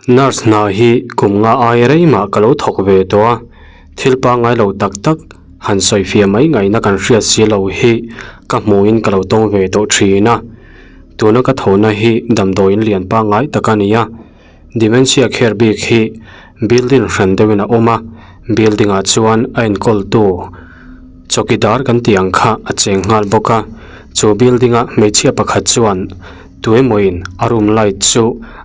Nurse hna hi kum nga ai rei mah ka lo thawk ve tawh a, thil pangngai lo tak tak han sawi fiah mai ngaihna kan hriat si lo hi ka hmuhin ka lo tawng ve tawh thin a. Tuna ka thawhna hi damdawiin lian pangngai tak a ni a, dementia care bik hi building hran deuhin a awm a, building ah chuan a enkawltu chawkidar kan tih ang kha a cheng nghal bawk a, chu building a hmeichhia pakhat chuan Tuemawin a room light chu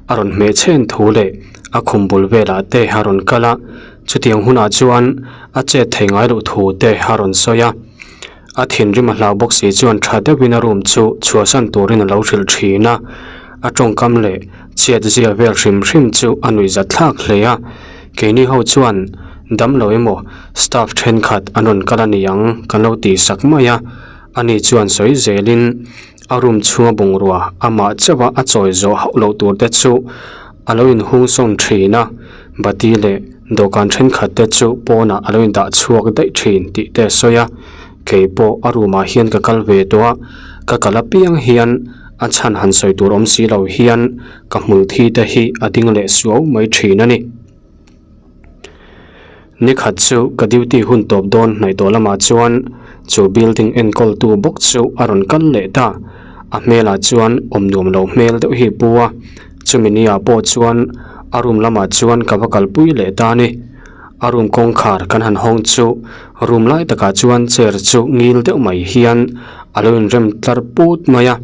a rawn hmeh chhen thu leh a khum bul velah te a rawn kal a, chutiang hunah chuan a chet thei ngai loh thu te a rawn sawi a. A thinrim a hlau bawk si chuan tha deuhin a room chu chhuahsan turin a lo hrilh thin a, a tawngkam leh chhiat zia vel hrim hrim chu a nuihzat thlak hle a. Keini ho chuan damlo emaw staff thenkhat an rawn kal a ni ang kan lo tihsak mai a, ani chuan sawi zelin A room chhunga bungrua amah chauha a chawi zawh hauh loh tur te chu a lo inhung sawn thin a, bati leh dawhkan thenkhat te chu pawnah a lo indah chhuak daih thin tih te a sawi a, kei pawh a room ah hian ka kal ve tawh a, ka kal apiang hian a chhan han sawi tur awm si lo hian ka hmul thi te hi a ding leh suau mai thin a ni. Nikhat chu ka duty hun tawp dawn hnaih tawh lamah chuan chu building enkawl tu bawk chu a rawn kal leh ta. A hmelah chuan awm nuam lo hmel deuh hi pu a, chumi ni ah pawh chuan a room lamah chuan ka va kalpui leh ta a ni. A room kawngkhar kan han hawng chu room lai takah chuan chair chu ngil deuh mai hian a lo inrem tlar put mai a.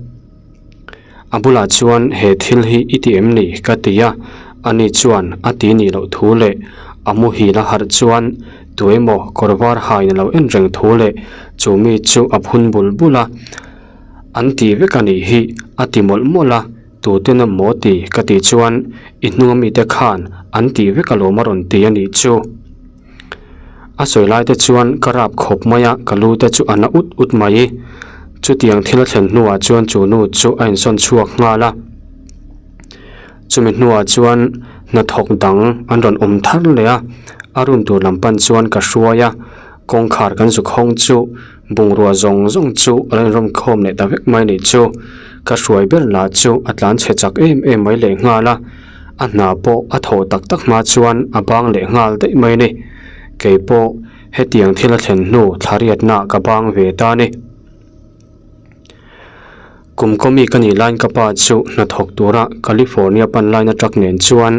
A bulah chuan he thil hi i ti em ni? ka ti a, ani chuan a ti nih loh thu leh a muhil a harh chuan tuemaw kawr var hain a lo en reng thu leh chu mi chu a phun bul bul a, An ti vek a nih hi a ti mawlh mawlh a, tuten a maw ti? ka tih chuan i hnung amite khan an ti vek alawm a rawn ti a nih chu. A sawi lai te chuan ka rap khawp mai a, ka lu te chu a na ut ut mai. Chutiang thil a thlen hnuah chuan chu nu chu a insawn chhuak nghal a. Chumi hnuah chuan hnathawk dang an rawn awm thar leh a, a room tur lam pan chuan ka hruai a, kawngkhar kan zuk hawng chu bungrua zawng zawng chu a lo inrawm khawm leh ta vek mai nih chu. Ka hruai ber lah chu a tlan chhe chak em em mai leh nghal a. A hna pawh a thawh tak tak hma chuan a bang leh nghal daih mai a ni. Kei pawh hetiang thil a thlen hnu thlariatna ka bang ve ta a ni. Kum kawmi ka nih laiin ka pa chu hnathawk tura California pan laina truck nen chuan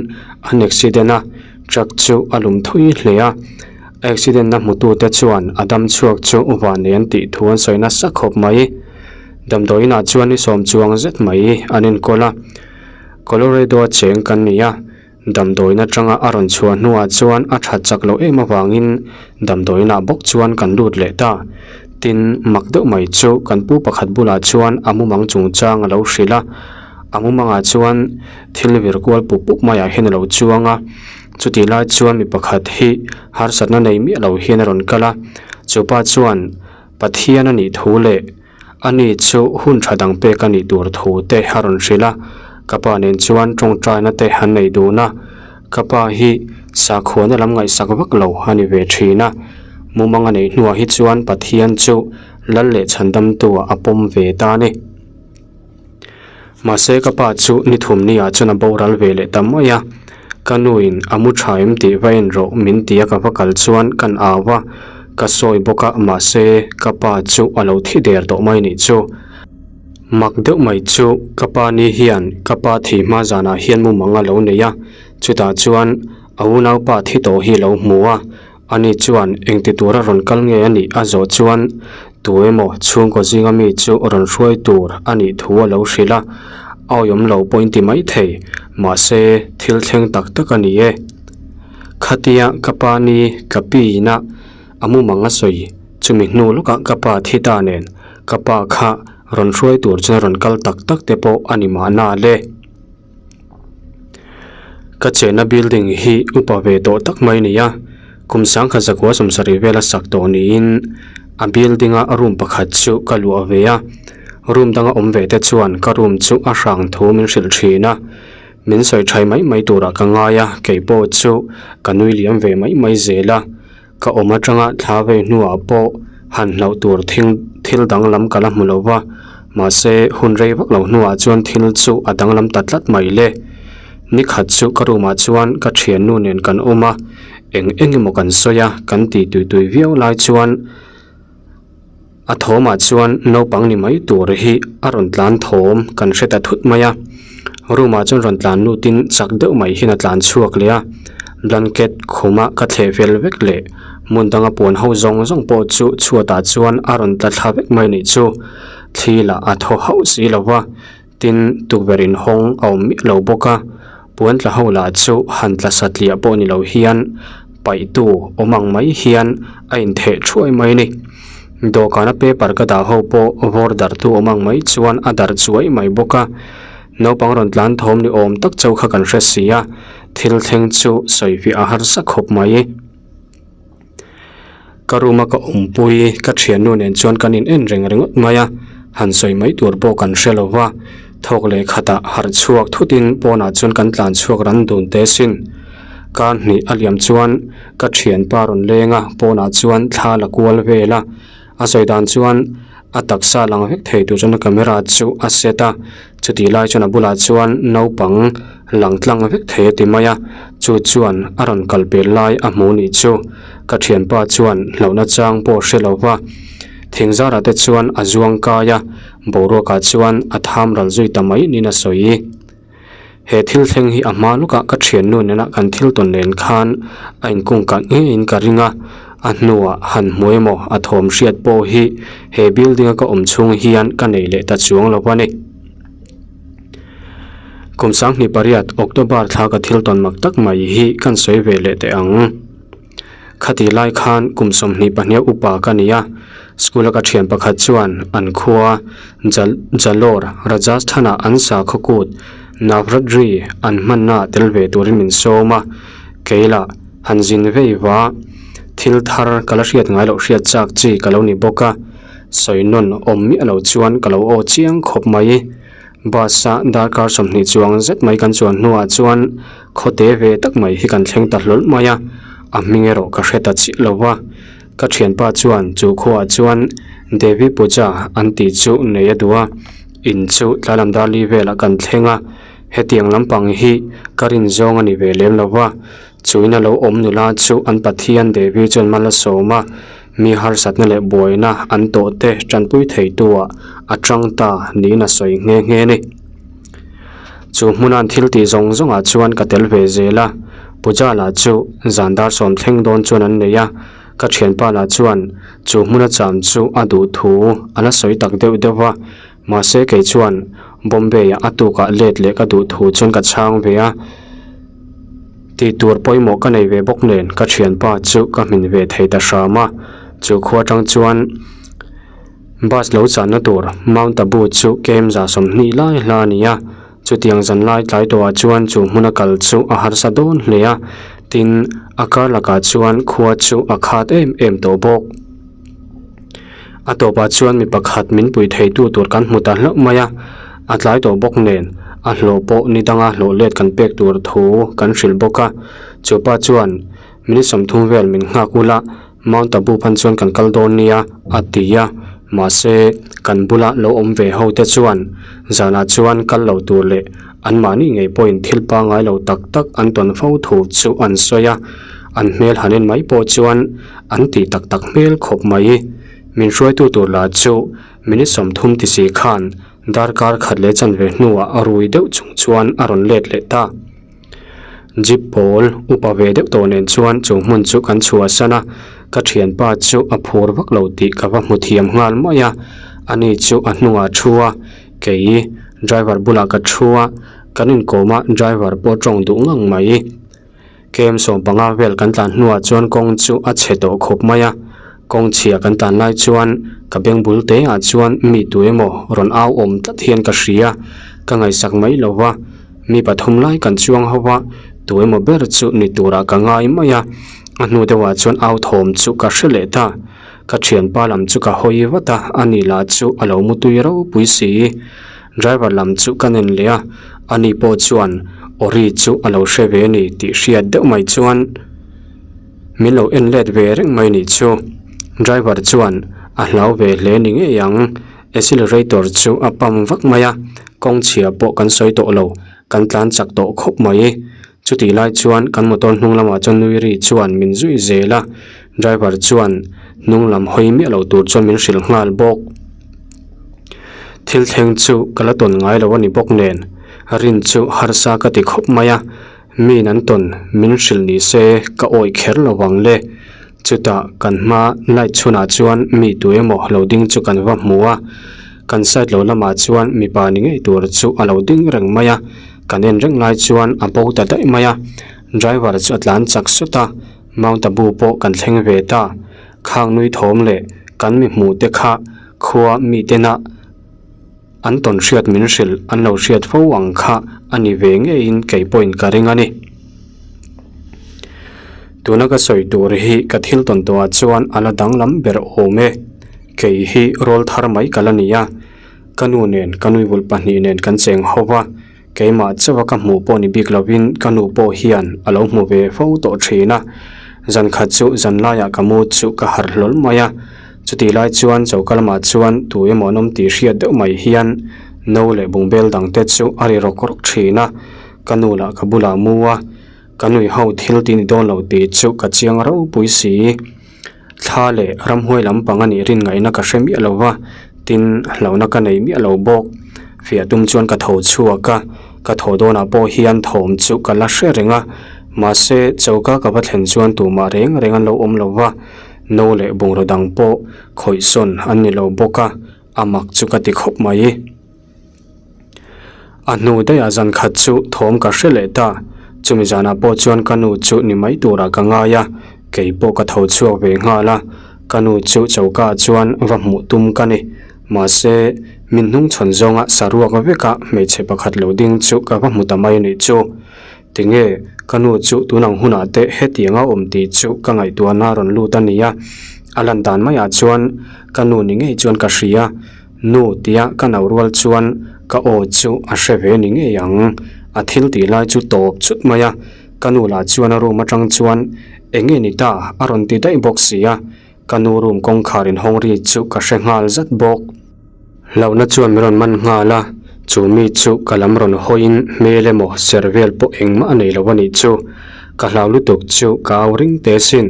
an accident a, truck chu a lum thui hle a. A accident na hmutute chuan a dam chhuak chu vanei an tih thu an sawi nasa khawp mai. Damdawiinah chuan ni sawm chuang zet mai an enkawl a. Colorado-a cheng kan ni a, damdawiin atanga a rawn chhuah hnuah chuan a that chak loh em avangin damdawiinah bawk chuan kan lut leh ta. Tin, mak deuh mai chu kan pu pakhat bulah chuan a mumang chungchang a lo hrilh a, a mumangah chuan thil vir kual pup pup maiah hian a lo chuang a, chutih lai chuan mi pakhat hi harsatna nei miah lo hian a rawn kal a, chupa chuan Pathian a nih thu leh Ani chu hun tha dang pek a nih tur thu te a rawn hrilh a, ka pa nen chuan tawngtaina te an nei dun a, ka pa hi sakhuana lam ngaihsak vak lo a ni ve thin a, mumang a neih hnuah hi chuan Pathian chu lal leh chhandamtuah a pawm ve ta a ni. Mahse ka pa chu ni thum ni ah chuan a boral ve leh ta mai a, ka nu in a mu tha em tih va en rawh min ti a ka va kal chuan kan au a, ka sawi bawk a mahse ka pa chu a lo thi der tawh mai nih chu. Mak deuh mai chu ka pa ni hian ka pa thi hma zanah hian mumang a lo nei a, chutah chuan a unaupa thi tawh hi a lo hmu a, Ani chuan engti tura rawn kal nge a nih a zawh chuan tu emaw chhungkaw zinga mi chu rawn hruai tur a nih thu a lo hrilh a, a awihawm lo pawh in ti mai thei, mahse thil thleng tak tak a ni e. Khatia ka pa ni ka pi ina a mumang a sawi chumi hnu lawkah ka pa thi ta nen ka pa kha rawn hruai tur chuan rawn kal tak tak te pawh a ni mahna le. Ka chenna building hi upa ve tawh tak mai a ni a, kum sangkhat zakua sawmsarih vela sak tawh niin a building a room pakhat chu ka luah ve a, room danga awm ve te chuan ka room chu a hrang thu min hrilh thin a, min sawi thai mai mai turah ka ngai a, kei pawh chu ka nui liam ve mai mai zel a, ka awm atanga thla vei hnuah pawh han hlauh tur thing thil danglam ka la hmu lo va, mahse hun rei vak lo hnuah chuan thil chu a danglam ta tlat mai le. Ni khat chu ka room ah chuan ka thiannu nen kan awm a, eng eng emaw kan sawi a, kan ti tui tui viau lai chuan a thawm ah chuan naupang ni mai tur hi a rawn tlan thawm kan hre ta thut mai a, room ah chuan rawn tlan lut in chak deuh mai hian a tlan chhuak leh a, blanket khum a ka thleh vel vek leh hmun danga puan ho zawng zawng pawh chu chhuat ah chuan a rawn tla thla vek mai a nih chu, thli lah a thaw hauh si lo va. Tin, tukverh inhawng a awm miah lo bawk a, puan tla ho lah chu han tla satliah pawh ni lo hian paihtu awm ang mai hian a intheh thuai mai a ni. Dawhkana paper ka dah ho pawh vawr darhtu awm ang mai chuan a darh chuai mai bawk a, naupang rawn tlan thawm ni awm tak chauh kha kan hre si a, thil thleng chu sawifiah a harsa khawp mai. Ka room a ka awmpui ka thiannu nen chuan kan in en reng ringawt mai a, han sawi mai tur pawh kan hre lo va, thawk leh khatah harh chhuak thutin pawnah chuan kan tlan chhuak ran dun teh sin. Kar hnih a liam chuan ka thianpa rawn leng a, pawnah chuan thla la kual vel a, a sawi dan chuan a taksa lang vek thei tur chuan a camera chu a set a, chutih lai chuan a bulah chuan naupang lang tlang vek thei a ti mai a, chu chuan a rawn kal pel lai a hmu nih chu ka thianpa chuan hlauhna chang pawh hre lo va, thing zarah te chuan a zuang kai a, boruakah chuan a tham ral zui ta mai niin a sawi. He thil thleng hi a hma lawkah ka thiannu nena kan thil tawn nen khan a inkungkah ngeiin ka ring a, a hnuah han hmu emaw a thawm hriat pawh hi he building a ka awm chhung hian ka nei leh ta chuang lo a ni. Kum 28 October thla ka thil tawn mak tak mai hi kan sawi ve leh teh ang. Khati lai khan kum 22 upa ka ni a, school a ka thian pakhat chuan an khua Jalore, Rajasthan ah an sakhaw kut Navratri an hmanna ah tel ve turin min sawm a, kei lah han zin vei va, thil thar ka la hriat ngai loh hriat chak chi ka lo ni bawk a, sawi nawn awm miah lo chuan ka lo aw chiang khawp mai. Bus a darkar 20 chuang zet mai kan chuan hnuah chuan khawte ve tak mai hi kan thleng ta hlawl mai a, a hming erawh ka hre ta chiah lo va. Ka thianpa chuan chu khuaah chuan Devi Puja an tih chu nei a duh a, in chu tlailam darli velah kan thleng a, hetiang lampang hi ka rin zawng a ni ve lem lo va, chu in a lo awm nula chu an Pathian Devi chuan mal a sawm a, Mi harsatna leh buaina an tawh te tanpui theitu ah a tang ta niin a sawi nghe nghe a ni. Chu hmuna an thil tih zawng zawng ah chuan ka tel ve zel a, Puja lah chu zan dar sawm thleng dawn chuan an nei a, ka thianpa lah chuan chu hmuna cham chu a duh thu a la sawi tak deuh deuh a, mahse kei chuan Bombay ah a tukah let leh ka duh thu chuan ka chhang ve a. Tih tur pawimawh ka nei ve bawk nen ka thianpa chu ka hmin ve thei ta hram a, chu khua atang chuan bus lo channa tur Mount Abu chu kem za 20 lai hla a ni a, chutiang zan lai tlai tawhah chuan chu hmuna kal chu a harsa dawn hle a, tin a kar lakah chuan khua chu a khat em em tawh bawk. A tawpah chuan mi pakhat min pui theitu tur kan hmu ta hlauh mai a, a tlai tawh bawk nen a hlawh pawh ni danga hlawh let kan pek tur thu kan hrilh bawk a. Chu pa chuan minute 30 vel min nghak ula Mount Abu phan chuan kan kal dawn nia a ti a, mahse kan bula lo awm ve ho te chuan zanah chuan kal lo tur leh anmahni ngei pawhin thil pangngai lo tak tak an tawn fo thu chu an sawi a, an hmel han en mai pawh chuan An tih tak tak hmel khawp mai. Min hruaitu tur lah chu minute 30 ti si khan darkar khat leh chanve hnuah a rui deuh chung chuan a rawn let leh ta. Jeep pawl upa ve deuh tawh nen chuan chu hmun chu kan chhuahsan a, ka thianpa chu a phur vak lo tih ka va hmu thiam nghal mai a, ani chu a hnungah thu a, kei driver bulah ka thu a, kan inkawm a driver pawh tawng duh ngang mai. Kem 15 vel kan tlan hnuah chuan kawng chu a chhe tawh khawp mai a, kawng chhia kan tlan lai chuan ka beng bul te ah chuan mi tu emaw rawn au awm tlat hian ka hria, ka ngaihsak mai lo va, mi pathum lai kan chuang ho va, tu emaw ber chu ni turah ka ngai mai a, a hnu deuhah chuan au thawm chu ka hre leh ta, ka thianpa lam chu ka hawi vat a, ani lah chu a lo mutui ropui si. Driver lam chu ka nen leh a, ani pawh chuan Ori chu a lo hre ve a ni tih hriat deuh mai chuan min lo en let ve reng mai nih chu. Driver chuan a hlau ve hle ni ngei ang, accelerator chu a pump vak mai a, kawng chhia pawh kan sawi tawh lo. Kan tlan chak tawh khawp mai. Chutih lai chuan kan motor hnung lamah chuan nui ri chuan min zui zel a, driver chuan hnung lam hawi miah lo tur chuan min hrilh nghal bawk. Thil thleng chu ka la tawn ngai lo a ni bawk nen, rin chu harsa ka ti khawp mai a, min an tawn min hrilh ni se ka awih kher lo vang le. Chutah kan hma light chhunah chuan mi tu emaw lo ding chu kan va hmu a, kan side lo lamah chuan mipa ni ngei tur chu a lo ding reng mai a. Kan en reng lai chuan a bo ta daih mai a, driver chu a tlan chak sut a, Mount Abu pawh kan thleng ve ta. Khang nui thawm leh kan mi hmuh te kha khua mi tena an tawn hriat min hrilh an lo hriat fo ang kha a ni ve ngeiin kei pawhin ka ring a ni. Tuna ka sawi tur hi ka thil tawn tawhah chuan a la danglam ber awm e. Kei hi rawl thar mai ka la ni a. Ka nu nen ka nui vulh pahnih nen kan cheng ho va, keimah chauha ka hmuh pawh ni bik lovin ka nu pawh hian a lo hmu ve fo tawh thin a. Zan khat chu zan laiah ka mu chu ka harh hlawl mai a, chutih lai chuan choka lamah chuan tu emaw an awm tih hriat deuh mai hian no leh bungbel dang te chu a ri rawk rawk thin a, ka nu lah ka bulah mu a, ka nui ho thil tih ni dawn lo tih chu ka chiang ropui si. Thla leh ramhuai lampang a nih rin ngaihna ka hre miah lo va, tin hlauhna ka nei miah lo bawk. Fiah tum chuan ka tho chhuak a, ka thaw dawnah pawh hian thawm chu ka la hre reng a, mahse choka ka va thlen chuan tumah reng reng an lo awm lo va, no leh bungraw dang pawh khawih sawn an ni lo bawk a, a mak chu ka ti khawp mai. A hnu daihah zan khat chu thawm ka hre leh ta. Chumi zanah pawh chuan ka nu chu ni mai turah ka ngai a, kei pawh ka tho chhuak ve nghal a. Ka nu chu choka ah chuan va hmuh tum ka ni. Mahse, min hnung chhawn zawnga saruak veka hmeichhe pakhat lo ding chu ka va hmu ta mai anih chu. Tinge, ka nu chu tunang hunah te hetiang a awm tih chu ka ngaihtuahna a rawn lut a ni a. A lan dan maiah chuan ka nu ni ngei chuan ka hria. Nu tia ka no rual chuan ka aw chu a hre ve ni ngei ang. A thil tih lai chu tawp chut mai a, ka nu lah chuan a room atang chuan eng nge ni ta a rawn ti daih bawk si a, ka nu room kawngkhar inhawng ri chu ka hre nghal zat bawk. Hlauhna chuan min rawn man nghal a, chu mi chu ka lam rawn hawiin hmel emaw ser vel pawh engmah a nei lo a nih chu. Ka hlau lutuk chu ka au ring teh sin,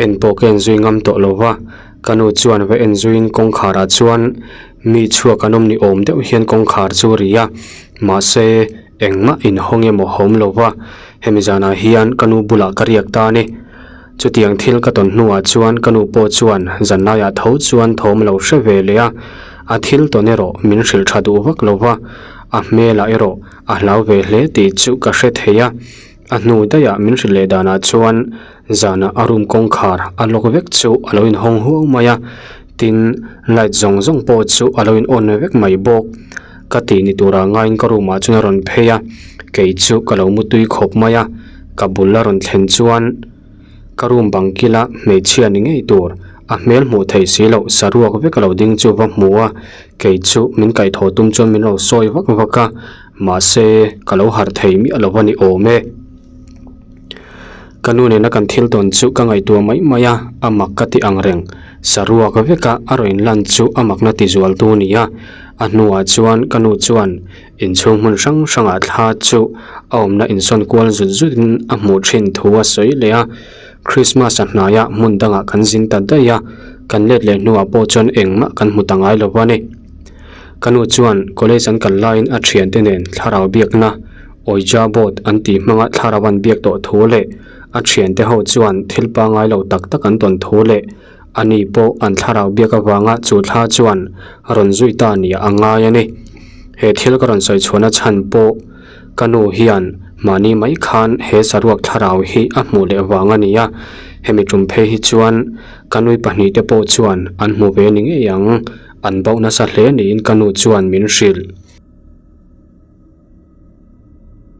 en pawh ka enzui ngam tawh lo va. Ka nu chuan va en zuiin kawngkharah chuan mi chhuak an awm ni awm deuh hian kawngkhar chu ri a, mahse engmah inhawng emaw a awm lo va, hemi zanah hian ka nu bulah ka riak ta a ni. Chutiang thil ka tawn hnuah chuan ka nu pawh chuan zanlaiah tho chuan thawm lo hre ve leh a, a thil tawn erawh min hrilh tha duh vak lo va, a hmelah erawh a hlau ve hle tih chu ka hre thei a. A hnu daihah min hrilh leh danah chuan zanah a room kawngkhar a lock vek chu a lo inhawng huau mai a, tin light zawng zawng pawh chu a lo in on vek mai bawk. Ka tih ni turah ngaiin ka room ah chuan a rawn phei a, kei chu ka lo mutui khawp mai a, ka bul a rawn thlen chuan ka room bang kila hmeichhia ni ngei tur a hmel hmuh theih si loh saruak vek a lo ding chu va hmu a, kei chu min kaihthawh tum chuan min lo sawi vak vak a. Mahse, ka lo harh thei miah lo a ni awm e. Ka nu nena kan thil tawn chu ka ngaihtuah mai mai a, a mak ka ti ang reng. Saruak veka a rawn inlan chu a makna ti zualtu a ni a. A hnuah chuan ka nu chuan inchhung hmun hrang hrangah thla chu a awmna insawn kual zut zutin a hmuh thin thu a sawi leh a. Christmas a hnaiah hmun dangah kan zin ta daih a, kan let leh hnuah pawh chuan engmah kan hmu ta ngai lo a ni. Ka nu chuan college an kal laiin a thiante nen thlarau biakna Ouija board an tih hmanga thlarau an biak tawh thu leh a thiante ho chuan thil pangngai lo tak tak an tawn thu leh ani pawh an thlarau biak avanga chu thla chuan rawn zui ta nia a ngai a ni. He thil ka rawn sawi chhuahna chhan pawh ka nu hian mahni mai khan he saruak thlarau hi a hmuh leh vang a ni a, hemi tum phei hi chuan ka nui pahnihte pawh chuan an hmu ve ni ngei ang. An bauh nasa hle niin ka nu chuan min hrilh.